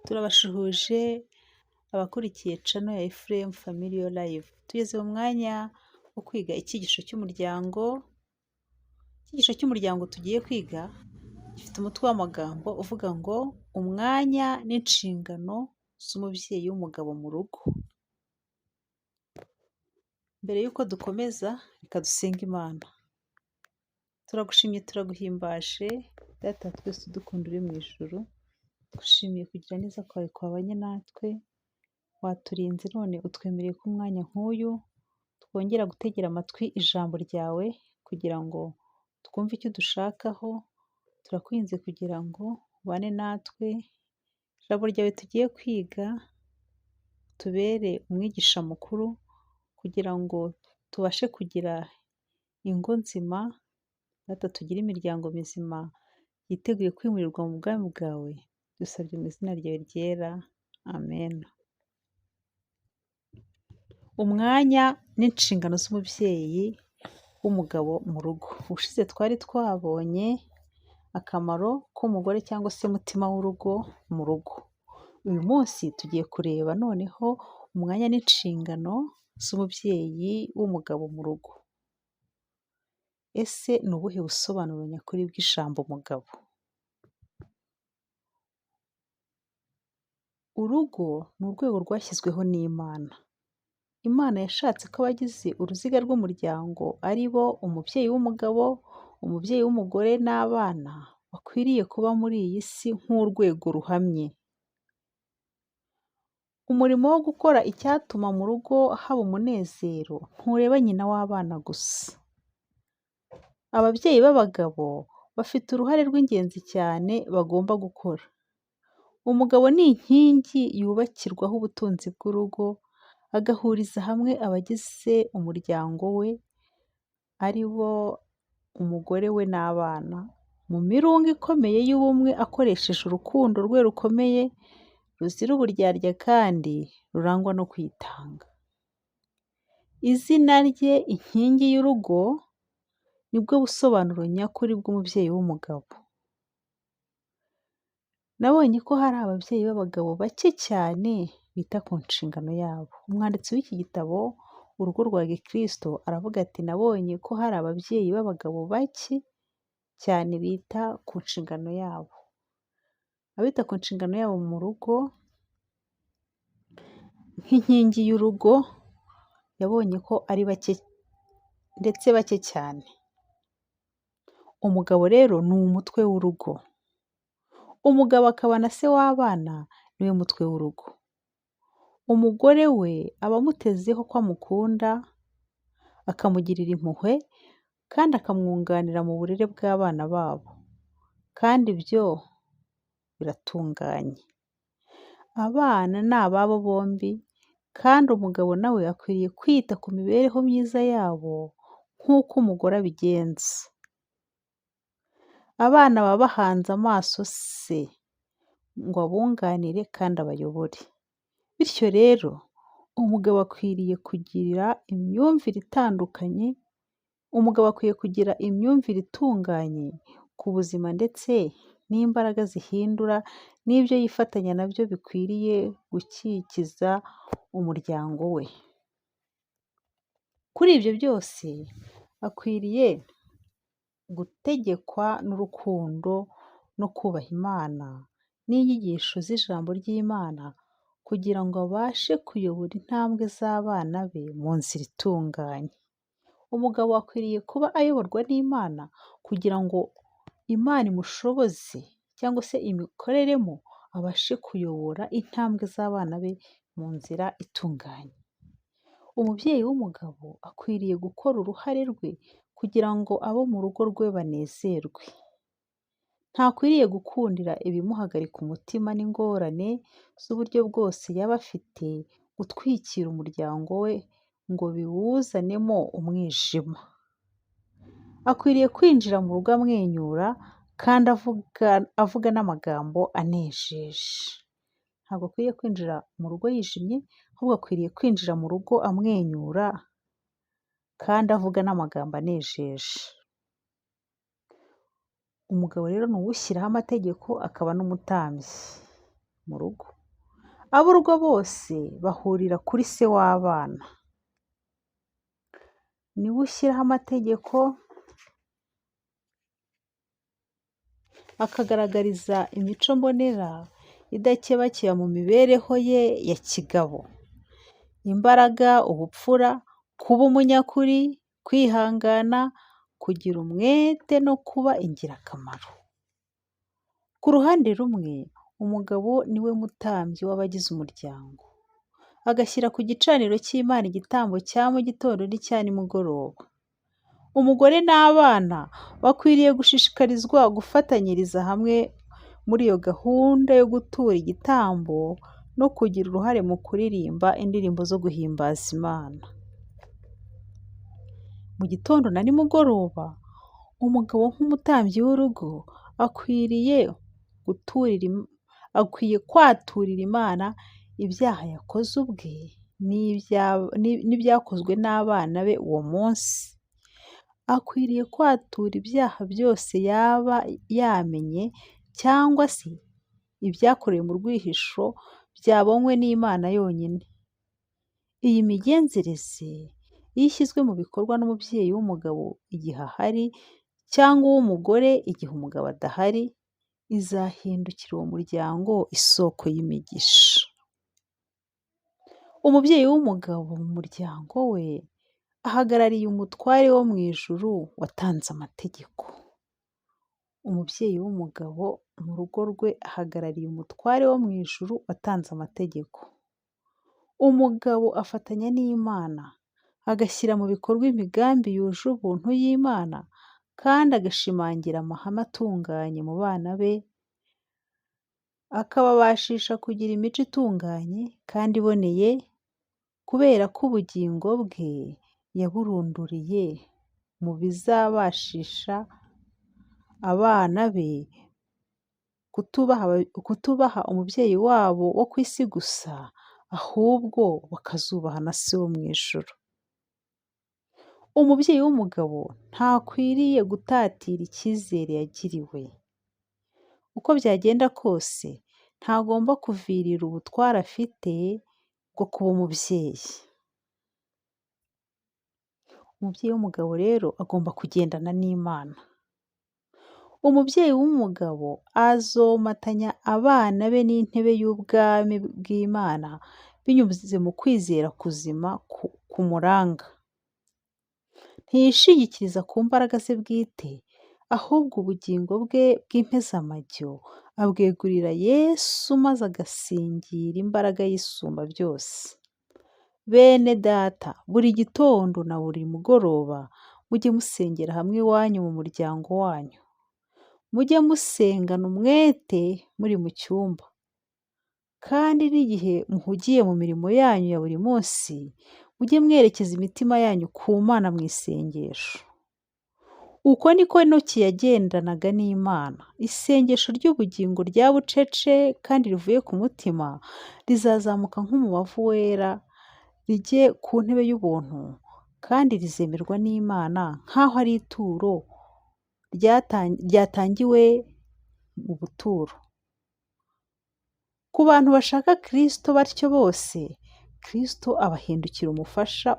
Turabashuhuje abakurikiye channel ya Ephraim Family Live. Tugeze mu mwanya wo kwiga icyigisho cy'umuryango. Icyigisho cy'umuryango tugiye kwiga gifite umutwe w'amagambo uvuga ngo umwanya n'inshingano z'umubyeyi w'umugabo mu rugo. Mbere y'uko dukomeza, reka dusenge Imana. Turagushimye, turaguhimbaje, Data wa twese udukunda uri mu ijuru. Tugushimiye kugira neza kwawe kwabanye natwe, waturinze none utwemereye ko umwanya nk'uyu twongera gutegera amatwi ijambo ryawe kugira ngo twumve icyo udushakaho. Turakwinginze kugira ngo ubane natwe, ijambo ryawe tugiye kwiga tubere umwigisha mukuru kugira ngo tubashe kugira ingo nzima, Data, tugire imiryango mizima yiteguye kwimurirwa mu bwami bwawe. Dusabye mu izina ryawe ryera, amen. Umwanya n'inshingano z'umubyeyi w'umugabo mu rugo. Ubushize twari twabonye akamaro k'umugore cyangwa se mutima w'urugo mu rugo. Uyu munsi tugiye kureba noneho umwanya n'inshingano z'umubyeyi w'umugabo mu rugo. Ese ni ubuhe busobanuro nyakuri bw'ijambo umugabo? Urugo ni urwego rwashyizweho n'Imana. Imana yashatse ko abagize uruziga rw'umuryango ari bo umubyeyi w'umugabo, umubyeyi w'umugore n'abana bakwiriye kuba muri iyi si nk'urwego ruhamye. Umurimo wo gukora icyatuma mu rugo haba umunezero ntureba nyina w'abana gusa. Ababyeyi b'abagabo bafite uruhare rw'ingenzi cyane bagomba gukora. Umugabo ni inkingi yubakirwaho ubutunzi bw'urugo, agahuriza hamwe abagize umuryango we, ari bo umugore we n'abana, mu mirunga ikomeye y'ubumwe akoresheje urukundo rwe rukomeye, ruzira uburyarya kandi rurangwa no kwitanga. Izina rye inkingi y'urugo nibwo busobanuro nyakuri bw'umubyeyi w'umugabo. Nabonye ko hari ababyeyi b'abagabo bake cyane bita ku nshingano yabo. Umwanditsi w'iki gitabo Urugo rwa Gikristo aravuga ati nabonye ko hari ababyeyi b'abagabo bake cyane bita ku nshingano yabo. Abita ku nshingano yabo mu rugo nk'inkingi y'urugo, yabonye ko ari bake ndetse bake cyane. Umugabo rero ni umutwe w'urugo. Umugabo akaba na se w'abana, niwe mutwe w'urugo. Umugore we aba amutezeho ko amukunda, akamugirira impuhwe kandi akamwunganira mu burere bw'abana babo, kandi ibyo biratunganye. Abana ni ababo bombi kandi umugabo nawe akwiriye kwita ku mibereho myiza yabo nk'uko umugore abigenza. Abana baba bahanze amaso se ngo abunganire kandi abayobore. Bityo rero umugabo akwiriye kugira imyumvire itandukanye, umugabo akwiye kugira imyumvire itunganye ku buzima ndetse n'imbaraga zihindura n'ibyo yifatanya nabyo bikwiriye gukikiza umuryango we. Kuri ibyo byose akwiriye gutegekwa n'urukundo no kubaha Imana n'inyigisho z'ijambo ry'Imana kugira ngo abashe kuyobora intambwe z'abana be mu nzira itunganye. Umugabo akwiriye kuba ayoborwa n'Imana kugira ngo Imana imushoboze cyangwa se imikoreremo abashe kuyobora intambwe z'abana be mu nzira itunganye. Umubyeyi w'umugabo akwiriye gukora uruhare rwe kugira ngo abo mu rugo rwe banezerwe. Ntakwiriye gukundira ibimuhagarika umutima n'ingorane z'uburyo bwose yaba afite gutwikira umuryango we ngo biwuzanemo umwijima. Akwiriye kwinjira mu rugo amwenyura kandi avuga n'amagambo anejeje. Ntabwo akwiriye kwinjira mu rugo yijimye, ahubwo akwiriye kwinjira mu rugo amwenyura kandi avuga n'amagambo anejeje. Umugabo rero ni uwushyiraho amategeko akaba n'umutambyi mu rugo. Ab'urugo bose bahurira kuri se w'abana. Niwe ushyiraho amategeko, akagaragariza imico mbonera idakebakeba mu mibereho ye ya kigabo. Imbaraga, ubupfura, kuba umunyakuri, kwihangana, kugira umwete no kuba ingirakamaro. Ku ruhande rumwe, umugabo ni we mutambyi w'abagize umuryango, agashyira ku gicaniro cy'Imana igitambo cya mu gitondo n'icya nimugoroba. Umugore n'abana bakwiriye gushishikarizwa gufatanyiriza hamwe muri iyo gahunda yo gutura igitambo no kugira uruhare mu kuririmba indirimbo zo guhimbaza Imana. Mu gitondo na nimugoroba, umugabo nk'umutambyi w'urugo akwiriye guturira, akwiye kwaturira Imana ibyaha yakoze ubwe n'ibyakozwe n'abana be uwo munsi. Akwiriye kwatura ibyaha byose yaba yamenye cyangwa se ibyakorewe mu rwihisho byabonywe n'Imana yonyine. Iyi migenzereze iyo ishyizwe mu bikorwa n'umubyeyi w'umugabo igihe ahari cyangwa uw'umugore igihe umugabo adahari, izahindukira uwo muryango isoko y'imigisha. Umubyeyi w'umugabo mu muryango we ahagarariye umutware wo mu ijuru watanze amategeko. Umubyeyi w'umugabo mu rugo rwe ahagarariye umutware wo mu ijuru watanze amategeko. Umugabo afatanya n'Imana, agashyira mu bikorwa imigambi yuje ubuntu y'Imana kandi agashimangira amahame atunganye mu bana be, akababashisha kugira imico itunganye kandi iboneye, kubera ko ubugingo bwe yaburunduriye mu bizabashisha abana be kutubaha umubyeyi wabo wo ku isi gusa, ahubwo bakazubaha na se wo mu ijuru. Umubyeyi w'umugabo ntakwiriye gutatira icyizere yagiriwe. Uko byagenda kose, ntagomba kuvirira ubutware afite bwo kuba umubyeyi. Umubyeyi w'umugabo rero agomba kugendana n'Imana. Umubyeyi w'umugabo azomatanya abana be n'intebe y'ubwami bw'Imana binyuze mu kwizera kuzima kumuranga. Ntiyishingikiriza ku mbaraga ze bwite, ahubwo ubugingo bwe bw'impezamajyo abwegurira Yesu maze agasingira imbaraga y'isumba byose. Bene data, buri gitondo na buri mugoroba mujye musengera hamwe iwanyu mu muryango wanyu. Mujye musengana umwete muri mu cyumba. Kandi n'igihe muhugiye mu mirimo yanyu ya buri munsi, mujye mwerekeza imitima yanyu ku Mana mu isengesho. Uko niko Enoki yagendanaga n'Imana. Isengesho ry'ubugingo rya bucece kandi rivuye ku mutima rizazamuka nk'umubavu wera rijye ku ntebe y'ubuntu kandi rizemerwa n'Imana nk'aho ari ituro ryatangiwe mu buturo. Ku bantu bashaka Kristo batyo bose, Kristo abahindukira umufasha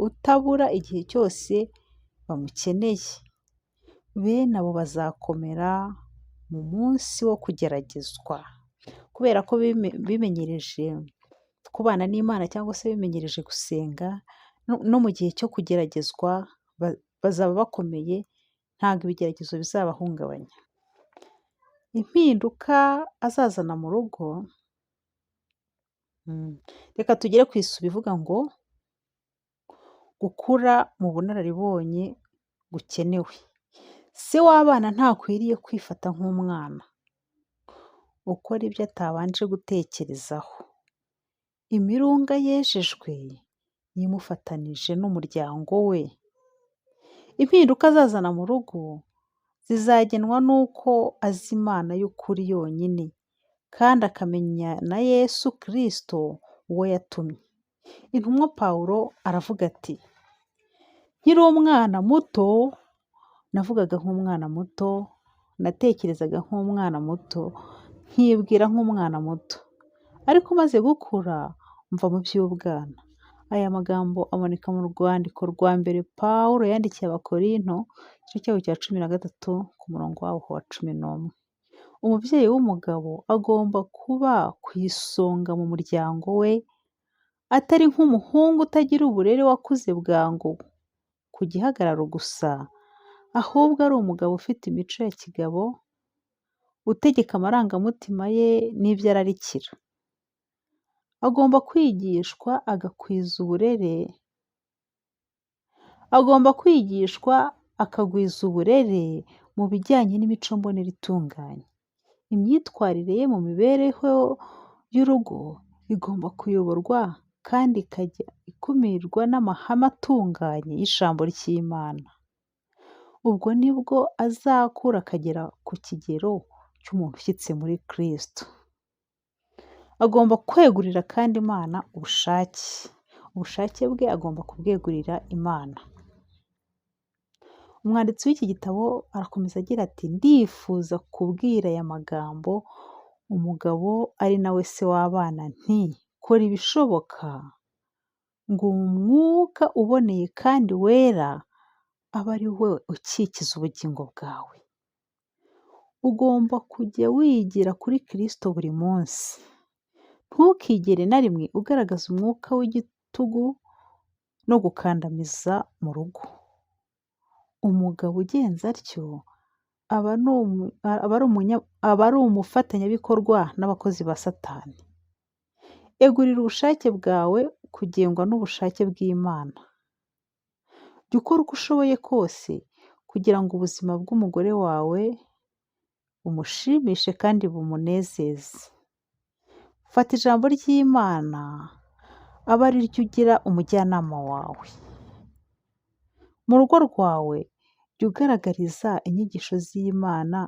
utabura igihe cyose bamukeneye. Bene abo bazakomera mu munsi wo kugeragezwa. Kubera ko bimenyereje kubana n'Imana cyangwa se bimenyereje gusenga, no mu gihe cyo kugeragezwa bazaba bakomeye, ntabwo ibigeragezo bizabahungabanya. Impinduka azazana mu rugo, reka tugere ku isubi ivuga ngo gukura mu bunararibonye gukenewe. Se w'abana ntakwiriye kwifata nk'umwana ukora ibyo atabanje gutekerezaho. Imirunga yejejwe niyo imufatanije n'umuryango we. Impinduka azazana mu rugo zizagenwa n'uko azi Imana y'ukuri yonyine kandi akamenya na Yesu Kristo uwo yatumye. Intumwa Pawulo aravuga ati: "Nkiri umwana muto navugaga nk'umwana muto, natekerezaga nk'umwana muto, nkibwira nk'umwana muto, ariko maze gukura mva mu by'ubwana. Aya magambo aboneka mu rwandiko rwa mbere Pawulo yandikiye Abakorinto, igice cyaho cya 13 ku murongo waho wa 11. Umubyeyi w'umugabo agomba kuba ku isonga mu muryango we, atari nk'umuhungu utagira uburere wakuze bwangu ku gihagararo gusa, ahubwo ari umugabo ufite imico ya kigabo, utegeka amarangamutima ye n'ibyo ararikira. Agomba kwigishwa agakwiza uburere, agomba kwigishwa akagwiza uburere mu bijyanye n'imico mbonera itunganye. Imyitwarire ye mu mibereho y'urugo igomba kuyoborwa kandi ikajya ikumirwa n'amahame atunganye y'ijambo ry'Imana. Ubwo nibwo azakura akagera ku kigero cy'umuntu ushyitse muri Kristo. Agomba kwegurira kandi Imana ubushake. Ubushake bwe agomba kubwegurira Imana. Umwanditsi w'iki gitabo arakomeza agira ati: "Ndifuza kubwira aya magambo umugabo ari nawe se w'abana nti kora ibishoboka ngo umwuka uboneye kandi wera abe ari we ukikiza ubugingo bwawe. Ugomba kujya wigira kuri Kristo buri munsi. Ntukigere na rimwe ugaragaza umwuka w'igitugu no gukandamiza mu rugo. Umugabo ugenza atyo aba ari umufatanyabikorwa n'abakozi ba Satani. Egurira ubushake bwawe kugengwa n'ubushake bw'Imana. Jya ukora uko ushoboye kose kugira ngo ubuzima bw'umugore wawe bumushimishe kandi bumunezeze. Fata ijambo ry'Imana abe ari ryo ugira umujyanama wawe. Mu rugo rwawe jya ugaragariza inyigisho z'Imana,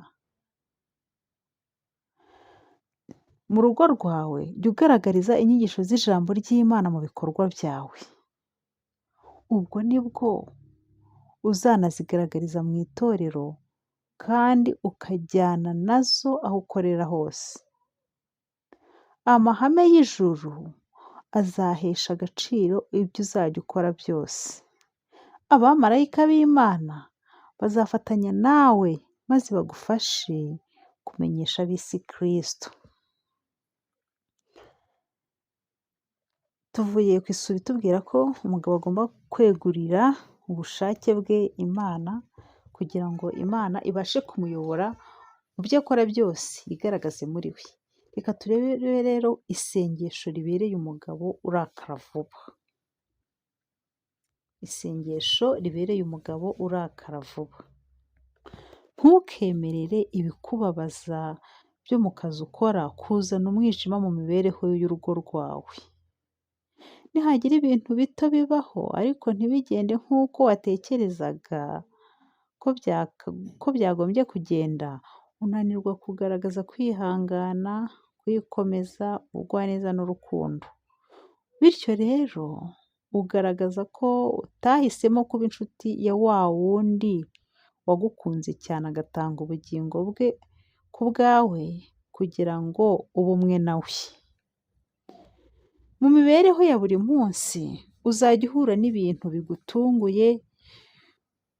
mu rugo rwawe jya ugaragariza inyigisho z'ijambo ry'Imana mu bikorwa byawe. Ubwo nibwo uzanazigaragariza mu itorero kandi ukajyana nazo aho ukorera hose. Amahame y'ijuru azahesha agaciro ibyo uzajya ukora byose. Abamarayika b'Imana bazafatanya nawe maze bagufashe kumenyesha ab'isi Kristo." Tuvuye ku isuri itubwira ko umugabo agomba kwegurira ubushake bwe Imana kugira ngo Imana ibashe kumuyobora mu byo akora byose, yigaragaze muri we. Reka turebe rero isengesho ribereye umugabo urakara vuba. Isengesho ribereye umugabo urakara vuba. Ntukemerere ibikubabaza byo mu kazi ukora kuzana umwijima mu mibereho y'urugo rwawe. Nihagira ibintu bito bibaho ariko ntibigende nk'uko watekerezaga ko byagombye kugenda, unanirwa kugaragaza kwihangana, kwikomeza, ubugwaneza n'urukundo. Bityo rero ugaragaza ko utahisemo kuba inshuti ya wa wundi wagukunze cyane agatanga ubugingo bwe ku bwawe kugira ngo ube umwe na we. Mu mibereho ya buri munsi uzajya uhura n'ibintu bigutunguye,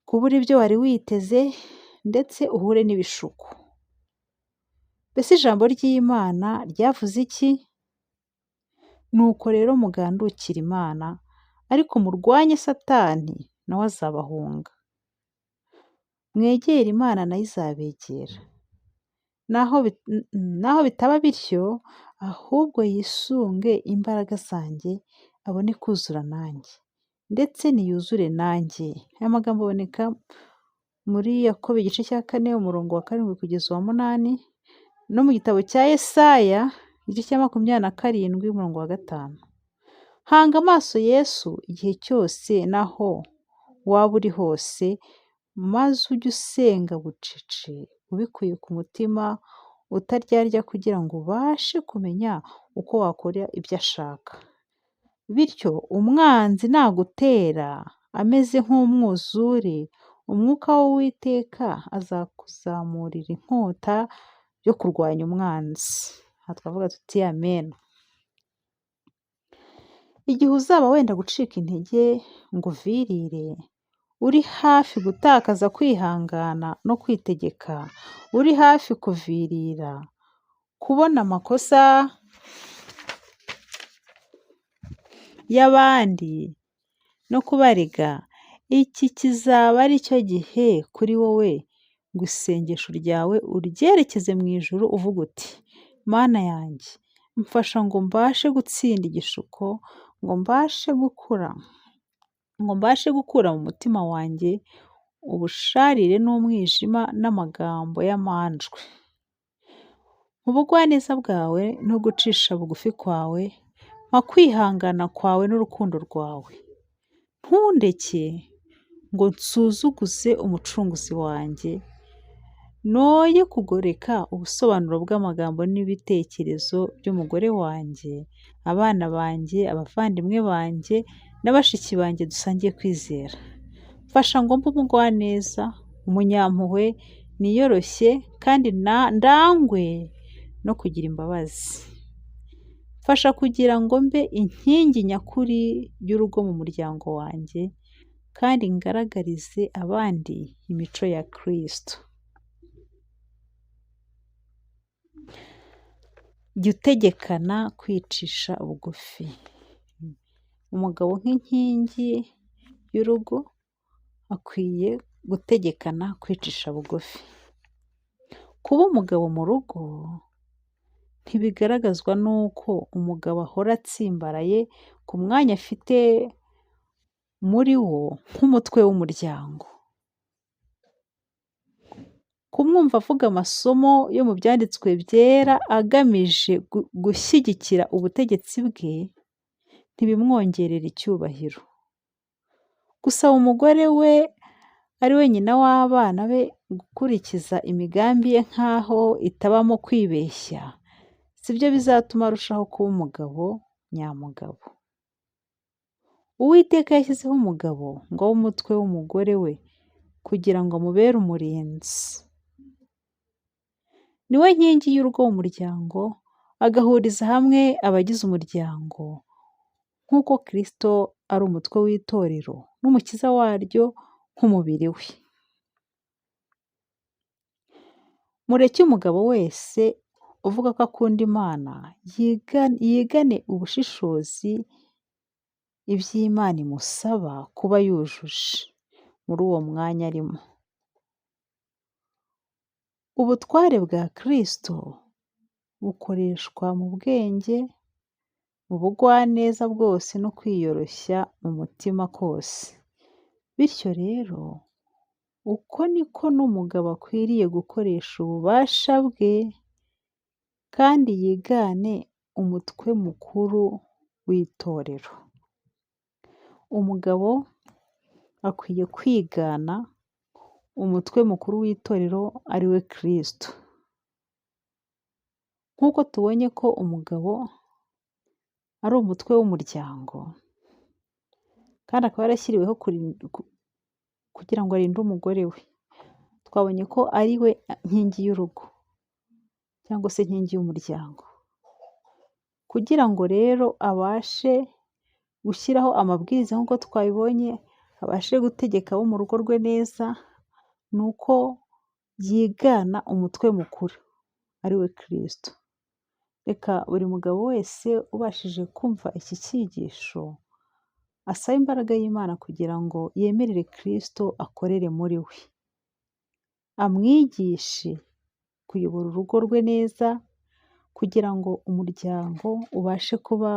kubura ibyo wari witeze ndetse uhure n'ibishuko. Mbese ijambo ry'Imana ryavuze iki? Nuko rero mugandukire Imana, ariko murwanye Satani nawe azabahunga. Mwegere Imana nayo izabegera. Naho bitaba bityo, ahubwo yisunge imbaraga zanjye abone kuzura nanjye, ndetse niyuzure nanjye. Aya magambo aboneka muri Yakobo igice cya 4 umurongo wa 7 kugeza uwa 8, no mu gitabo cya Yesaya igice cya 27 umurongo wa 5. Hanga amaso Yesu igihe cyose n'aho waba uri hose, maze ujye usenga bucece ubikuye ku mutima utaryarya kugira ngo ubashe kumenya uko wakora ibyo ashaka. Bityo umwanzi nagutera ameze nk'umwuzure, Umwuka w'Uwiteka azakuzamurira inkota yo kurwanya umwanzi. Aha twavuga tuti amen. Igihe uzaba wenda gucika intege ngo uvirire, uri hafi gutakaza kwihangana no kwitegeka, uri hafi kuvirira, kubona amakosa y'abandi no kubarega, iki kizaba ari cyo gihe kuri wowe ngo isengesho ryawe uryerekeze mu ijuru uvuga uti: Mana yanjye, mfasha ngo mbashe gutsinda igishuko, ngo mbashe gukura, ngo mbashe gukura mu mutima wanjye ubusharire n'umwijima n'amagambo y'amanjwe. Mu bugwaneza bwawe no gucisha bugufi kwawe, mpa kwihangana kwawe n'urukundo rwawe. Ntundeke ngo nsuzuguze Umucunguzi wanjye, noye kugoreka ubusobanuro bw'amagambo n'ibitekerezo by'umugore wanjye, abana banjye, abavandimwe banjye na bashiki banjye dusangiye kwizera. Mfasha ngo mbe umugwaneza, umunyampuhwe, niyoroshye kandi ndangwe no kugira imbabazi. Mfasha kugira ngo mbe inkingi nyakuri y'urugo mu muryango wanjye kandi ngaragarize abandi imico ya Kristo. Jya utegekana kwicisha bugufi. Umugabo nk'inkingi y'urugo akwiye gutegekana kwicisha bugufi. Kuba umugabo mu rugo ntibigaragazwa n'uko umugabo ahora atsimbaraye ku mwanya afite muri wo nk'umutwe w'umuryango. Kumwumva avuga amasomo yo mu byanditswe byera agamije gushyigikira ubutegetsi bwe, ntibimwongerera icyubahiro. Gusaba umugore we ari we nyina w'abana be gukurikiza imigambi ye nk'aho itabamo kwibeshya, si byo bizatuma arushaho kuba umugabo nyamugabo. Uwiteka yashyizeho umugabo ngo abe umutwe w'umugore we kugira ngo amubere umurinzi. Ni we nkingi y'urugo mu muryango, agahuriza hamwe abagize umuryango nk'uko Kristo ari umutwe w'itorero n'umukiza waryo nk'umubiri we. Mureke umugabo wese uvuga ko akunda Imana yigane ubushishozi iby'Imana imusaba kuba yujuje muri uwo mwanya arimo. Ubutware bwa Kristo bukoreshwa mu bwenge, mu bugwaneza bwose no kwiyoroshya mu mutima kose. Bityo rero, uko niko n'umugabo akwiriye gukoresha ububasha bwe kandi yigane umutwe mukuru w'itorero. Umugabo akwiye kwigana umutwe mukuru w'itorero ari we Kristo. Nk'uko tubonye ko umugabo ari umutwe w'umuryango kandi akaba yarashyiriweho kugira ngo arinde umugore we, twabonye ko ari we nkingi y'urugo cyangwa se inkingi y'umuryango. Kugira ngo rero abashe gushyiraho amabwiriza nk'uko twabibonye, abashe gutegeka abo mu rugo rwe neza, ni uko yigana umutwe mukuru ari we Kristo. Reka buri mugabo wese ubashije kumva iki cyigisho, asabe imbaraga y'Imana kugira ngo yemerere Kristo akorere muri we, amwigishe kuyobora urugo rwe neza kugira ngo umuryango ubashe kuba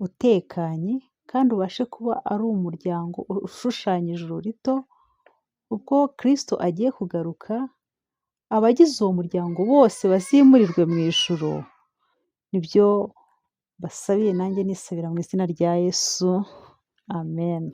utekanye kandi ubashe kuba ari umuryango ushushanya ijuru rito, ubwo Kristo agiye kugaruka, abagize uwo muryango bose bazimurirwe mu ijuru, nibyo mbasabiye nanjye nisabira mu izina rya Yesu, amen.